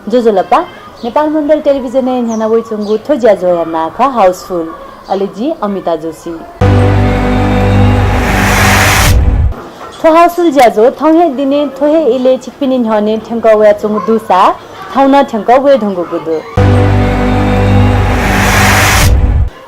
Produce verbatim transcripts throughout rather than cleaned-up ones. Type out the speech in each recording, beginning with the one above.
ज्वजलपा, नेपाल मण्डल टेलिभिजनय् न्ह्याना वइच्वंगु थ्व ज्याझ्वःया नां खः हाउसफुल। अले जि अमिता जोशी। थ्व हाउसफुल ज्याझ्वः थौं हे दिने, थ्व हे इलय् छिकपिनि न्ह्यःने थ्यंकः वयाच्वंगु दुसा थौं नं थ्यंकः वये धुंकूगु दु।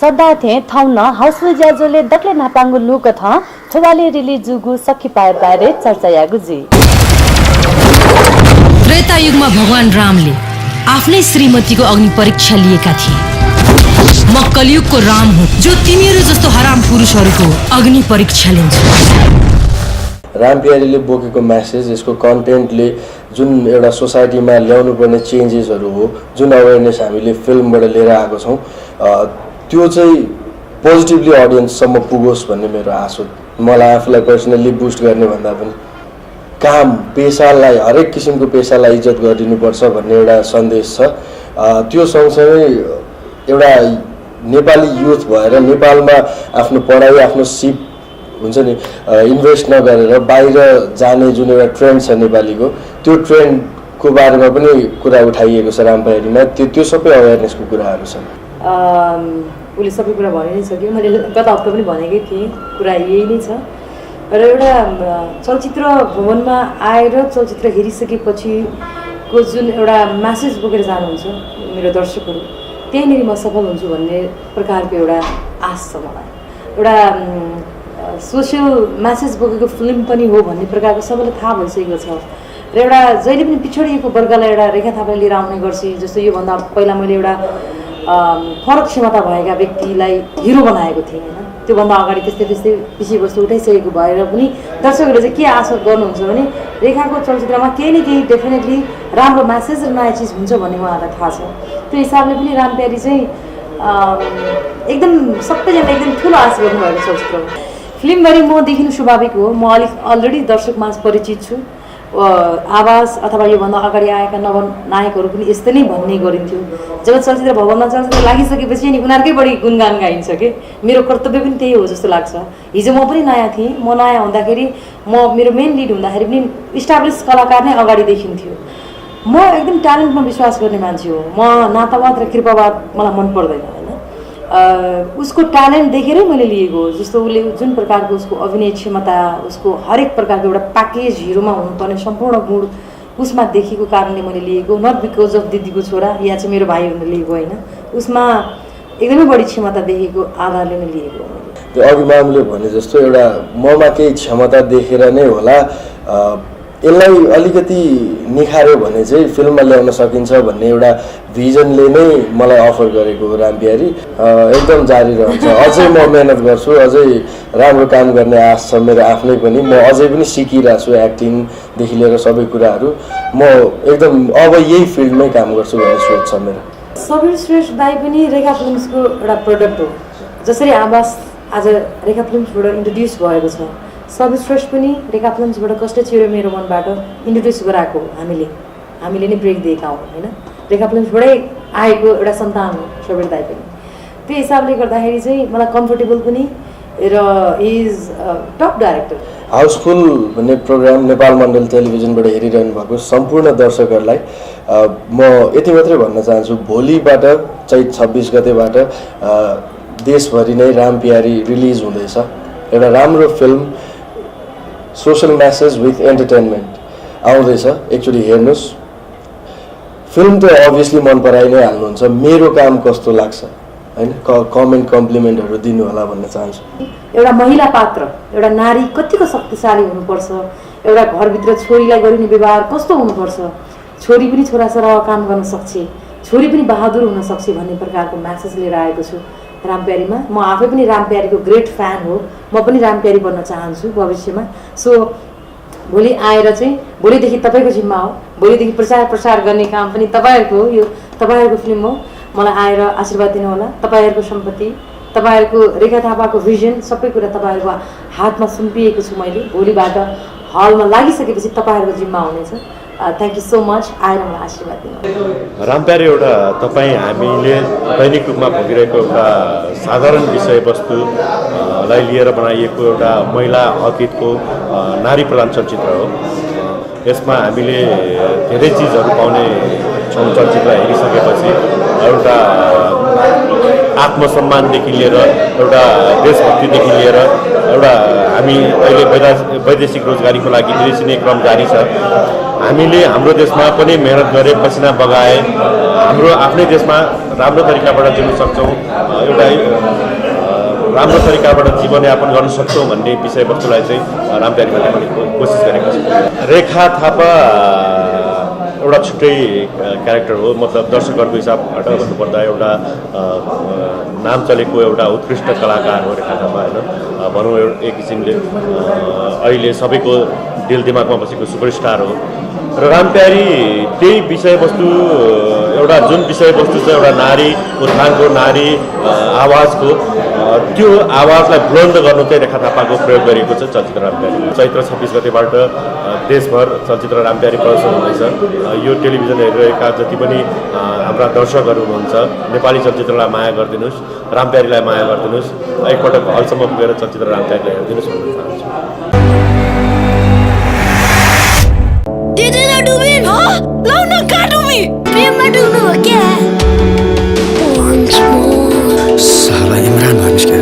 सदां थें थौं नं हाउसफुल ज्याझ्वलय् दकलय् न्हापांगु लुकथं थ्व वालय् रिलिज जूगु सखी पाय् बारे चर्चा यायेगु जुइ। त्रेतायुगमा भगवान रामले आफ्नै श्रीमतीको अग्नि परीक्षा लिएका थिए। म कलियुगको राम हुँ, जो तिमीहरू जस्तो हराम पुरुषहरूको अग्नि परीक्षा लिन्छु। राम प्यारीले बोकेको म्यासेज, यसको कन्टेन्टले जुन एउटा सोसाइटीमा ल्याउनुपर्ने चेन्जेसहरू हो, जुन अवेरनेस हामीले फिल्मबाट लिएर आएको छौँ, अ, त्यो चाहिँ पोजिटिभली अडियन्ससम्म पुगोस् भन्ने मेरो आश हो। मलाई आफूलाई पर्सनल्ली बुस्ट गर्ने भन्दा पनि काम, पेसालाई, हरेक किसिमको पेसालाई इज्जत गरिदिनुपर्छ भन्ने एउटा सन्देश छ। अ, त्यो सँगसँगै एउटा नेपाली युथ भएर नेपालमा आफ्नो पढाइ, आफ्नो सिप हुन्छ नि, अ, इन्भेस्ट नगरेर बाहिर जाने जुन एउटा ट्रेन्ड छ नेपालीको, त्यो ट्रेन्डको बारेमा पनि कुरा उठाइएको छ राम प्यारीमा। त्यो, त्यो सबै अवेरनेसको कुराहरू छन्। अम, उसले सबै कुरा भनि नै सक्यो। मैले गत हप्ता पनि भनेकै थिएँ, कुरा यही नै छ। र एउटा, अम, चलचित्र भवनमा आएर चलचित्र हेरिसकेपछिको जुन एउटा म्यासेज बोकेर जानुहुन्छ मेरो दर्शकहरू, त्यहीँनिर म सफल हुन्छु भन्ने प्रकारको एउटा आश छ मलाई। एउटा, अम, अ, सोसियल म्यासेज बोकेको फिल्म पनि हो भन्ने प्रकारको सबैलाई थाहा भइसकेको छ। र एउटा जहिले पनि पिछडिएको वर्गलाई एउटा रेखा थापाले लिएर आउने गर्छ। जस्तो योभन्दा पहिला मैले एउटा, अम, फरक क्षमता भएका व्यक्तिलाई हिरो बनाएको थिएँ, होइन? त्योभन्दा अगाडि त्यस्तै त्यस्तै विषयवस्तु उठाइसकेको भएर पनि दर्शकहरूले चाहिँ के आशा गर्नुहुन्छ भने रेखाको चलचित्रमा केही न केही डेफिनेटली राम्रो म्यासेज र नयाँ चिज हुन्छ भन्ने उहाँहरूलाई थाहा छ। त्यो हिसाबले पनि राम प्यारी चाहिँ, अम, एकदम सबैजनाले एकदम ठुलो आशा गर्नुभएको चलचित्र हो। फिल्मभरि म देखिनु स्वाभाविक हो, म अलिक अलरेडी दर्शकमाझ परिचित छु। अ, आभास अथवा योभन्दा अगाडि आएका नवनायकहरू पनि यस्तै नै भन्ने गरिन्थ्यो। जब चलचित्र भवनमा चलचित्र लागिसकेपछि अनि उनीहरूकै बढी गुणगान गाइन्छ के। मेरो कर्तव्य पनि त्यही हो जस्तो लाग्छ। हिजो म पनि नयाँ थिएँ, म नयाँ हुँदाखेरि म मेरो मेन लिड हुँदाखेरि पनि इस्टाब्लिस कलाकार नै अगाडि देखिन्थ्यो। म एकदम ट्यालेन्टमा विश्वास गर्ने मान्छे हो, म नातावाद र कृपावाद मलाई मन पर्दैन, होइन? अ, उसको ट्यालेन्ट देखेरै मैले लिएको हो। जस्तो उसले जुन प्रकारको उसको अभिनय क्षमता, उसको हरेक प्रकारको एउटा प्याकेज हिरोमा हुनुपर्ने सम्पूर्ण गुण उसमा देखेको कारणले मैले लिएको, not because of दिदीको छोरा या चाहिँ मेरो भाइ भनेर लिएको होइन। उसमा एकदमै बढी क्षमता देखेको आधारले नै लिएको हो मैले। त्यो अघि म्यामले भने जस्तो एउटा ममा केही क्षमता देखेर नै होला, अ, यसलाई अलिकति निखार्‍यो भने चाहिँ फिल्ममा ल्याउन सकिन्छ भन्ने एउटा भिजनले नै मलाई अफर गरेको हो राम प्यारी। अ, एकदम जारी रहन्छ। अझै म मेहनत गर्छु, अझै राम्रो काम गर्ने आश छ मेरो आफ्नै पनि। म अझै पनि सिकिरहेको छु, एक्टिङदेखि लिएर सबै कुराहरू। म एकदम अब यही फिल्डमै काम गर्छु भन्ने सोच छ मेरो। सबिर श्रेष्ठ दाइ पनि रेखा फिल्म्सको एउटा प्रडक्ट हो। जसरी आभास आज रेखा फिल्म्सबाट इन्ट्रोड्युस भएको छ, सबिर श्रेष्ठ पनि रेखा फिल्म्सबाट कष्ट चिरो मेरो मनबाट इन्ट्रोड्युस गराएको हो हामीले, हामीले नै ब्रेक दिएका हौँ, होइन? रेखा फिल्म्सबाटै आएको एउटा सन्तान हो सबिर दाइ पनि। त्यो हिसाबले गर्दाखेरि चाहिँ मलाई कम्फर्टेबल पनि, र he is a top director। Housefull भन्ने प्रोग्राम नेपाल मण्डल टेलिभिजनबाट हेरिरहनु भएको सम्पूर्ण दर्शकहरूलाई, अ, म यति मात्रै भन्न चाहन्छु, भोलिबाट, चैत छब्बिस गतेबाट, अ, देशभरि नै राम प्यारी रिलिज हुँदैछ। एउटा राम्रो film, social message with entertainment आउँदैछ। एकचोटि हेर्नुस्। फिल्म त अभियसली मन पराइ नै हाल्नुहुन्छ। मेरो काम कस्तो लाग्छ, होइन, क-, कमेन्ट कम्प्लिमेन्टहरू दिनु होला भन्न चाहन्छु। एउटा महिला पात्र, एउटा नारी कतिको शक्तिशाली हुनुपर्छ, एउटा घरभित्र छोरीलाई गरिने व्यवहार कस्तो हुनुपर्छ, छोरी पनि छोरासरह काम गर्न सक्छ, छोरी पनि बहादुर हुन सक्छ भन्ने प्रकारको म्यासेज लिएर आएको छु राम प्यारीमा। म आफै पनि राम प्यारीको ग्रेट फ्यान हो, म पनि राम प्यारी बन्न चाहन्छु भविष्यमा। सो भोलि आएर चाहिँ, भोलिदेखि तपाईँको जिम्मा हो, भोलिदेखि प्रचार प्रसार गर्ने काम पनि तपाईँहरूको हो, यो तपाईँहरूको फिल्म हो। मलाई आएर आशीर्वाद दिनुहोला। तपाईँहरूको सम्पत्ति, तपाईँहरूको, रेखा थापाको भिजन, सबै कुरा तपाईँहरूको हातमा सुम्पिएको छु मैले। भोलिबाट हलमा लागिसकेपछि तपाईँहरूको जिम्मा हुनेछ। अ, thank you so much, आएर मलाई आशीर्वाद दिनु। राम प्यारी एउटा तपाईँ हामीले दैनिक रूपमा भोगिरहेको एउटा साधारण विषयवस्तु, अ, लाई लिएर बनाइएको एउटा महिला अतीतको, अ, नारी प्रधान चलचित्र हो। यसमा हामीले धेरै चिजहरू पाउने छगू चलचित्र हेरिसकेपछि एउटा आत्मसम्मानदेखि लिएर, एउटा देशभक्तिदेखि लिएर, एउटा हामी अहिले वैदा-, वैदेशिक रोजगारीको लागि विदेशी नै क्रम जारी छ। हामीले हाम्रो देशमा पनि मेहनत गरे, पसिना बगाए, हाम्रो आफ्नै देशमा राम्रो तरिकाबाट जिउन सक्छौँ, अ, एउटा, अ, राम्रो तरिकाबाट जीवनयापन गर्न सक्छौँ भन्ने विषयवस्तुलाई चाहिँ, अ, रामप्यारीमा देखाउने को-, कोसिस गरेको छ। रेखा थापा, अ, एउटा छुट्टै, अ, क्यारेक्टर हो, मतलब दर्शकहरूको हिसाबबाट भन्नुपर्दा एउटा, अ, अ, नाम चलेको एउटा उत्कृष्ट कलाकार हो रेखा थापा, होइन? अ, भनौँ, एक किसिमले, अ, अहिले सबैको दिल दिमागमा बसेको सुपरस्टार हो। र रामप्यारी त्यही विषयवस्तु, अ, एउटा जुन विषयवस्तु छ, एउटा नारी उत्थानको, नारी, अ, आवाजको, अ, त्यो आवाजलाई बुलन्द गर्नु चाहिँ रेखा थापाको प्रयोग गरिएको छ चलचित्र रामप्यारी। चैत्र छब्बिस गतेबाट, अ, देशभर चलचित्र रामप्यारी प्रदर्शन हुँदैछ। अ, यो टेलिभिजन हेरिरहेका जति पनि, अ, हाम्रा दर्शकहरू हुनुहुन्छ, नेपाली चलचित्रलाई माया गरिदिनुस्। रामप्यारीलाई माया गरिदिनुस्, एकपटक हलसम्म पुगेर चलचित्र रामप्यारीलाई हेरिदिनुस् भन्न चाहन्छु। दिदीलाई डुबिन हो, लौ न कहाँ डुबी? प्रेममा डुब्नु हो क्या? साला इमरान हो निस्क्यार।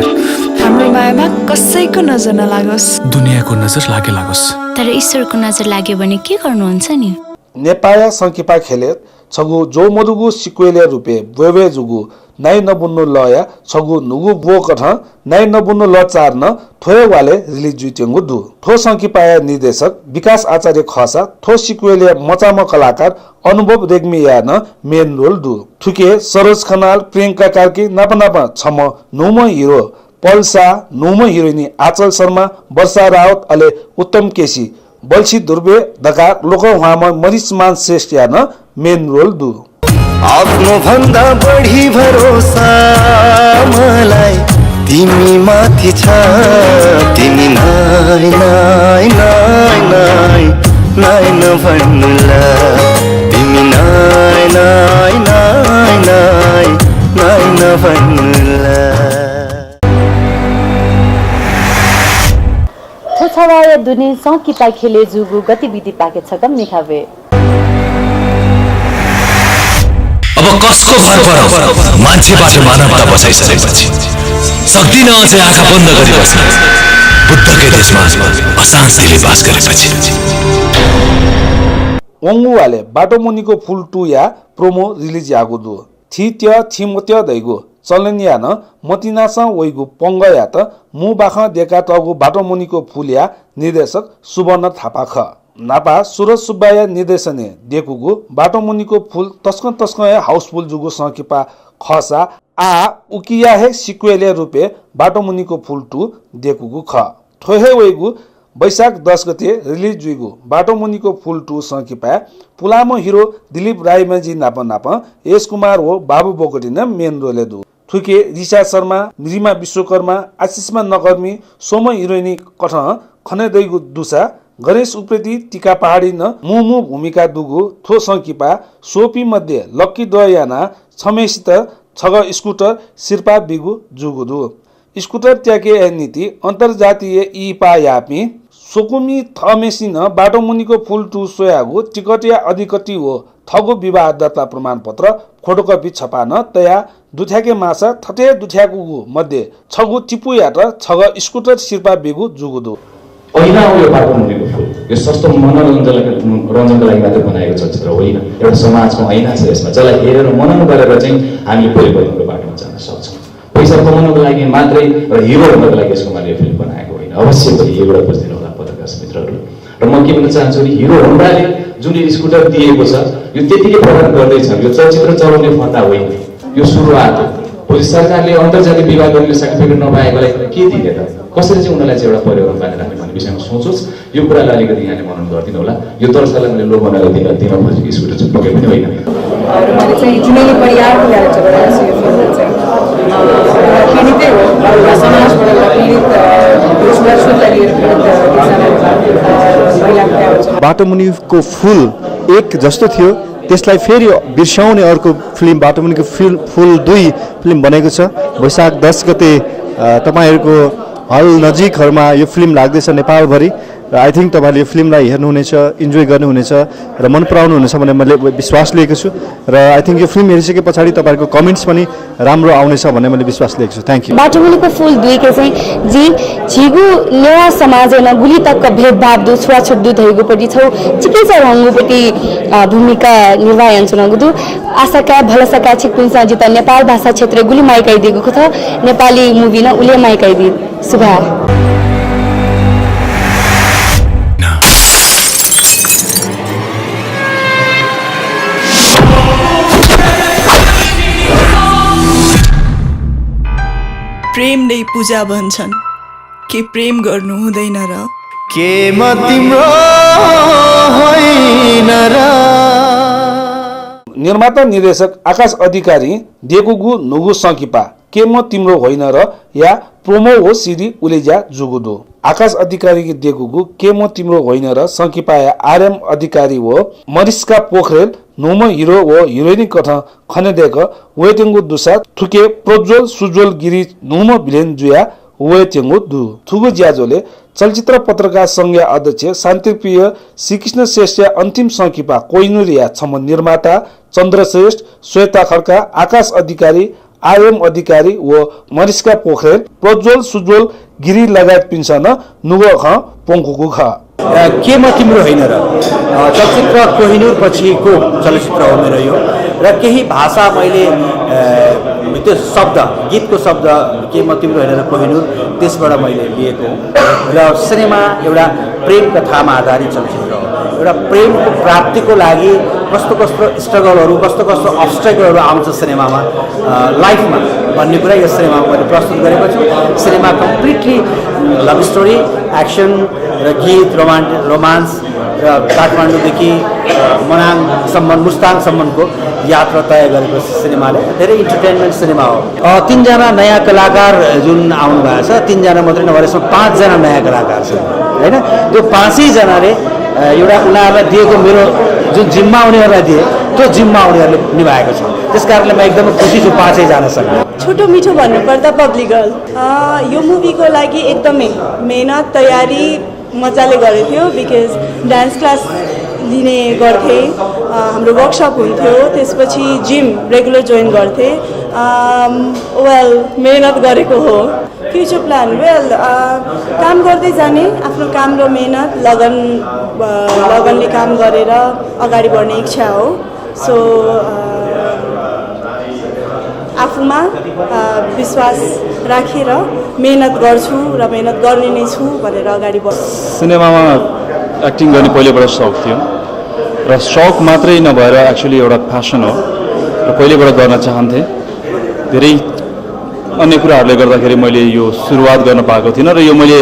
हाम्रो मायामा कसैको नजर नलागोस्। दुनियाँको नजर लागे लागोस्। तर ईश्वरको नजर लाग्यो भने के गर्नुहुन्छ नि? नेपाःया संकिपा ख्यलय् छगू ज्वः मदुगु सिक्वेलया रूपय् ब्वय्ब्वय् जूगु नाइ नबुन्नु लःया छगू न्हूगु ब्वकथं नाइ नबुन्नु लः चार नं थ्व हे वालय् रिलिज जुइत्यंगु दु। थ्व संकिपाया निर्देशक विकास आचार्य खःसा थ्व सिक्वेलया मचाम्ह कलाकार अनुभव रेग्मीया नं मेन रोल दु। थुके सरोज खनाल, प्रियंका कार्की नाप नाप छम्ह न्हूम्ह हिरो पल्सा, न्हूम्ह हिरोइनी आँचल शर्मा, वर्षा राउत, अले उत्तम केसी, बल्छी ध्रुवे धकाः लोकंह्वाःम्ह मरिचमान श्रेष्ठया नं मेन रोल दु। आफ्नो भन्दा बढी भरोसा मलाई तिमी माथि छ। तिमी नाइ, नाइ, नाइ, नाइ, नाइ नभन्नुला। तिमी नाइ, नाइ, नाइ, नाइ, नाइ, नाइ नभन्नुला। थ्व छवाया दुने संकिपा ख्यलय् जूगु गतिविधि पाखे छकः मिखा वये। अब कसको भर परौँ? मान्छेबाट मानवता बसाइसकेपछि, सक्दिनँ अझै आँखा बन्द गरी बस्न। बुद्धकै देशमा अशान्तिले बास गरेपछि। वंगु वालय् बाटो मुनिको फुल टू या प्रोमो रिलिज याःगु दु। थीत्यः थीमत्यः धइगु चलनया नं मतिनासं वइगु पंगःयात मू बाखं दय्कातःगु बाटो मुनिको फुलया निर्देशक सुवर्ण थापा खः। न्हापा सुरज सुब्बाया निर्देशनय् दय्कूगु बाटो मुनिको फुल तसकं तसकं हे हाउसफुल जूगु संकिपा खःसा आः उकिया हे सिक्वेलया रूपय् बाटो मुनिको फुल टू दय्कूगु खः। थ्व हे वइगु वैशाख दस गते रिलिज जुइगु बाटो मुनिको फुल टू संकिपाय् पुलांम्ह हिरो दिलीप रायमाझी नाप नाप यश कुमार व बाबु बोगटी नं मेन रोलय् दु। थुके रिसा शर्मा, रिमा विश्वकर्मा, आशिषमा नकर्मी, स्वम्ह हिरोइनी कथं खने दइगु दुसा गणेश उप्रेती, तिका पहाडी नं मू मू भूमिका दुगु थ्व संकिपा स्वपिं मध्ये लक्की ड्र यानाः छम्हेसित छगः स्कुटर सिरपाः बीगु जूगु दु। स्कुटर त्याकेया निंतिं अन्तर्जातीय इहिपाः याःपिं स्वकुमि थःम्हेसिनं बाटो मुनिको फुल टू स्वयागु टिकटया अधिकति व थःगु विवाह दर्ता प्रमाणपत्र फोटोकपी छपाः नं तयाः दुथ्याके माःसा थथे दुथ्याकूगु मध्ये छगू टिपुयात छगः स्कुटर सिरपाः बीगु जूगु दु। ऐना हो यो बाटो मुनिको फुल। यो सस्तो मनोरञ्जनका, रञ्जनका लागि मात्रै बनाएको चलचित्र होइन। एउटा समाजको ऐना छ यसमा, जसलाई हेरेर मनन गरेर चाहिँ हामीले परिवर्तनको बाटोमा जान सक्छौँ। पैसा कमाउनको लागि मात्रै र हिरो हुनको लागि यसको मैले यो फिल्म बनाएको होइन। अवश्य पनि यो एउटा बुझिदिनु होला पत्रकार मित्रहरू। र म के भन्न चाहन्छु भने हिरो होन्डाले जुन यो स्कुटर दिएको छ, यो त्यतिकै प्रदान गर्दैछ। यो चलचित्र चलाउने फन्दा होइन, यो सुरुवात हो। भोलि सरकारले अन्तर्जातीय विवाह गर्नेले सर्टिफिकेट नपाएकोलाई के दिने त? कसरी चाहिँ उनीहरूलाई चाहिँ एउटा पर्यावरण बानी राख्ने भन्ने विषयमा सोचोस्। यो कुरालाई अलिकति यहाँले मनन गरिदिनु होला। यो दर्शकलाई मैले लोभ्याउनलाई दिन, दिन खोजेको स्कुटर चाहिँ पक्कै पनि होइन। र मैले चाहिँ जुनेली परियारको क्यारेक्टर गरेको छु यो फिल्ममा चाहिँ। अ, पीडितै हो, एउटा समाजबाट एउटा पीडित, अ, छुवाछुतलाई लिएर पीडित, अ, एकजना, अ, महिलाको क्यारेक्टर। बाटो मुनिको फुल एक जस्तो थियो, त्यसलाई फेरि बिर्स्याउने अर्को फिल्म बाटो मुनिको फिल्म फुल दुई फिल्म बनेको छ। वैशाख दस गते, अ, तपाईँहरूको हल नजिकहरूमा यो फिल्म लाग्दैछ नेपालभरि। र I think तपाईँले यो फिल्मलाई हेर्नुहुनेछ, इन्जोय गर्नुहुनेछ र मन पराउनुहुनेछ भन्ने मैले विश्वास लिएको छु। र I think यो फिल्म हेरिसके पछाडि तपाईँहरूको कमेन्ट्स पनि राम्रो आउनेछ भन्ने मैले विश्वास लिएको छु। Thank you. बाटोमुनिको फुल दुईके चाहिँ जि झीगु नेवाः समाजय् नं गुलि तक भेदभाव दु, छुवाछुत दु धइगुपट्टि छौ चिकिचा हंगुपट्टि, अ, भूमिका निर्वाह यानाच्वनागु दु। आशा काये, भलसा काये छिकपिन्सं जितः नेपाल भाषा क्षेत्रय् गुलि माया कयादीगु खः, नेपाली मुभी नं उलि माया कयादी। सुभाय्। प्रेम नै पूजा भन्छन्, के प्रेम गर्नु हुँदैन र? के म तिम्रो होइन र? निर्माता निर्देशक आकाश अधिकारी देकूगु न्हूगु संकिपा के म तिम्रो होइन र या प्रोमो व सिडी उलेज्या जूगु दु। आकाश अधिकारीके देकूगु के म तिम्रो होइन र संकिपाया आर्यम अधिकारी व मरिस्का पोखरेल न्हूम्ह हिरो व हिरोइनी कथं खनेदय्क वयेत्यंगु दुसा थुके प्रज्वल सुज्वल गिरी न्हूम्ह भिलेन जुया वयेत्यंगु दु। थुगु ज्याझ्वलय् चलचित्र पत्रकार संघया अध्यक्ष शान्तिप्रिय श्रीकृष्ण श्रेष्ठया अन्तिम संकिपा कोहिनूरया छम्ह निर्माता चन्द्र श्रेष्ठ, श्वेता खड्का, आकाश अधिकारी, आर्यम अधिकारी व मरिस्का पोखरेल, प्रज्वल सुज्वल गिरी लगायतपिन्सं नं नुगः खँ प्वंकूगु खः। अ, के म तिम्रो होइन र? अ, चलचित्र कोहिनूर पछिको चलचित्र हो मेरो यो। र केही भाषा मैले, अ, त्यो शब्द, गीतको शब्द के म तिम्रो होइन र कोहिनूर, त्यसबाट मैले लिएको हो। र सिनेमा एउटा प्रेम कथामा आधारित चलचित्र हो। एउटा प्रेमको प्राप्तिको लागि कस्तो कस्तो स्ट्रगलहरू, कस्तो कस्तो अब्स्ट्याकलहरू आउँछ सिनेमामा, अ, लाइफमा भन्ने कुरा यस सिनेमामा मैले प्रस्तुत गरेको छु। Cinema completely love story, action र गीत, रोमान्ट-, रोमान्स र काठमाडौँदेखि, अ, मनाङसम्म, मुस्ताङसम्मको यात्रा तय गरेको सिनेमाले धेरै इन्टरटेनमेन्ट सिनेमा हो। अ, तीनजना नयाँ कलाकार जुन आउनुभएको छ, तीनजना मात्रै नभएर यसमा पाँचजना नयाँ कलाकार छन्, होइन? त्यो पाँचैजनाले, अ, एउटा उनीहरूलाई दिएको मेरो जुन जिम्मा उनीहरूलाई दिए, त्यो जिम्मा उनीहरूले निभाएको छ। त्यस कारणले म एकदमै खुसी छु पाँचैजनासँग। छोटो मिठो भन्नुपर्दा बब्ली गर्ल। अ, यो मुभीको लागि एकदमै मेहनत, तयारी, मजाले गरेको थियो, बिकज डान्स क्लास लिने गर्थेँ, अ, हाम्रो वर्कसप हुन्थ्यो, त्यसपछि जिम रेगुलर जोइन गर्थेँ। अम, वेल, मेहनत गरेको हो। फ्युचर प्लान, वेल, अ, काम गर्दै जाने, आफ्नो काम र मेहनत, लगन, अ, लगनले काम गरेर अगाडि बढ्ने इच्छा हो। सो, अ, आफूमा, अ, विश्वास राखेर मेहनत गर्छु र मेहनत गर्ने नै छु भनेर अगाडि बढ्छु। सिनेमामा एक्टिङ गर्ने पहिलेबाट सौक थियो र सौक मात्रै नभएर एक्चुली एउटा प्यासन हो र पहिलेबाट गर्न चाहन्थेँ। धेरै अन्य कुराहरूले गर्दाखेरि मैले यो सुरुवात गर्न पाएको थिइनँ र यो मैले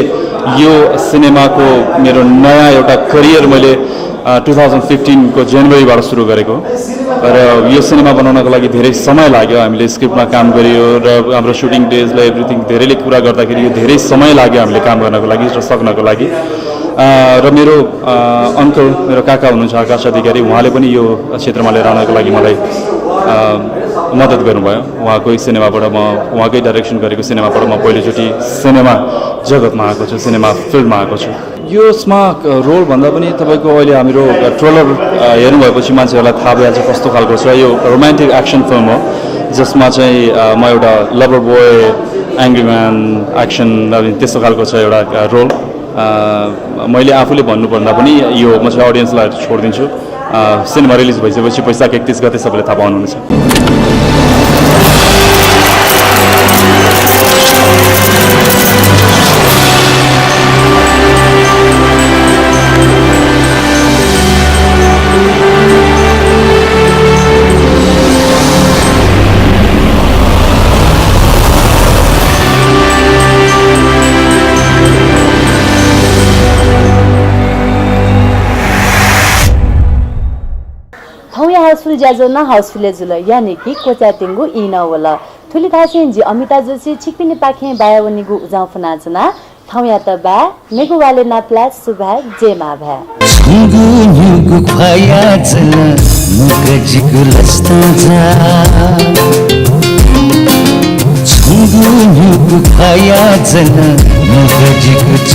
यो सिनेमाको मेरो नयाँ एउटा करियर मैले, अ, टु थाउजन्ड फिफ्टिनको जनवरीबाट सुरु गरेको। र यो सिनेमा बनाउनको लागि धेरै समय लाग्यो। हामीले स्क्रिप्टमा काम गरियो र हाम्रो सुटिङ डेजलाई एभ्रिथिङ धेरैले कुरा गर्दाखेरि यो धेरै समय लाग्यो हामीले काम गर्नको लागि र सक्नको लागि। अ, र मेरो, अ, अङ्कल, मेरो काका हुनुहुन्छ आकाश अधिकारी, उहाँले पनि यो क्षेत्रमा लिएर आउनको लागि मलाई, अ, मद्दत गर्नुभयो। उहाँकै सिनेमाबाट म, उहाँकै डाइरेक्सन गरेको सिनेमाबाट म पहिलोचोटि सिनेमा जगतमा आएको छु, सिनेमा फिल्डमा आएको छु। यसमा, अ, रोल भन्दा पनि तपाईँको अहिले हाम्रो, अ, ट्रेलर, अ, हेर्नुभएपछि मान्छेहरूलाई थाहा भइहाल्छ कस्तो खालको छ। यो रोमान्टिक एक्सन फिल्म हो, जसमा चाहिँ, अ, म एउटा लभर बोय, एङ्ग्री म्यान, एक्सन, अब त्यस्तो खालको छ एउटा, अ, रोल। अ, मैले आफूले भन्नुभन्दा पनि यो म चाहिँ अडियन्सलाई छोडिदिन्छु। अ, सिनेमा रिलिज भइसकेपछि वैशाख एकतिस गते सबैले थाहा पाउनुहुनेछ। थौंया हाउसफुल ज्याझ्वः नं हाउसफुलय् जुल, यानि कि क्वचायेत्यंगु ई नं वल। थुलि धासें जि अमिता जोशी छिकपिनिपाखें बायावनीगु उजं फ्वनाच्वना। थौंयात बाय्, मेगु वालय् नापलाये, सुभाय्, जय मांभाय्। छंगु न्हूगु ख्वाःया जन नुगः जिगु लसतां जा। छंगु न्हूगु ख्वाःया जन नुगः जिगु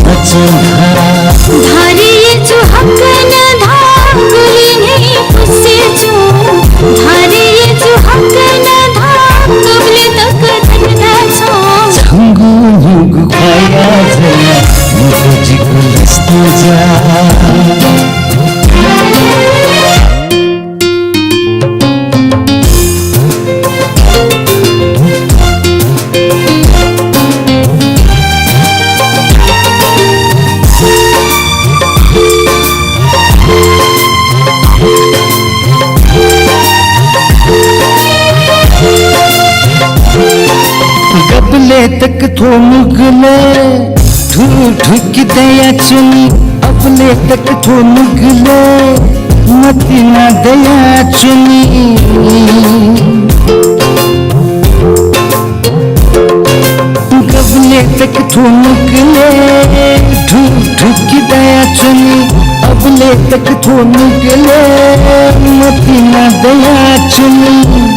धारिये छु हक न धाकुलि नै पुसे छु। धारिये छु हक न धाकुलि तक धन्दा छौं। झंगु न्हूगु ख्वाया जया, न्हूगु जिगु लस्ते जा। गबले तक थ्व नुगलय् धुधुकी दया च्वनी, अबले तक थ्व नुगलय् मतिना दया च्वनी। गबले तक थ्व नुगलय् धुधुकी दया च्वनी, अबले तक थ्व नुगलय् मतिना दया च्वनी।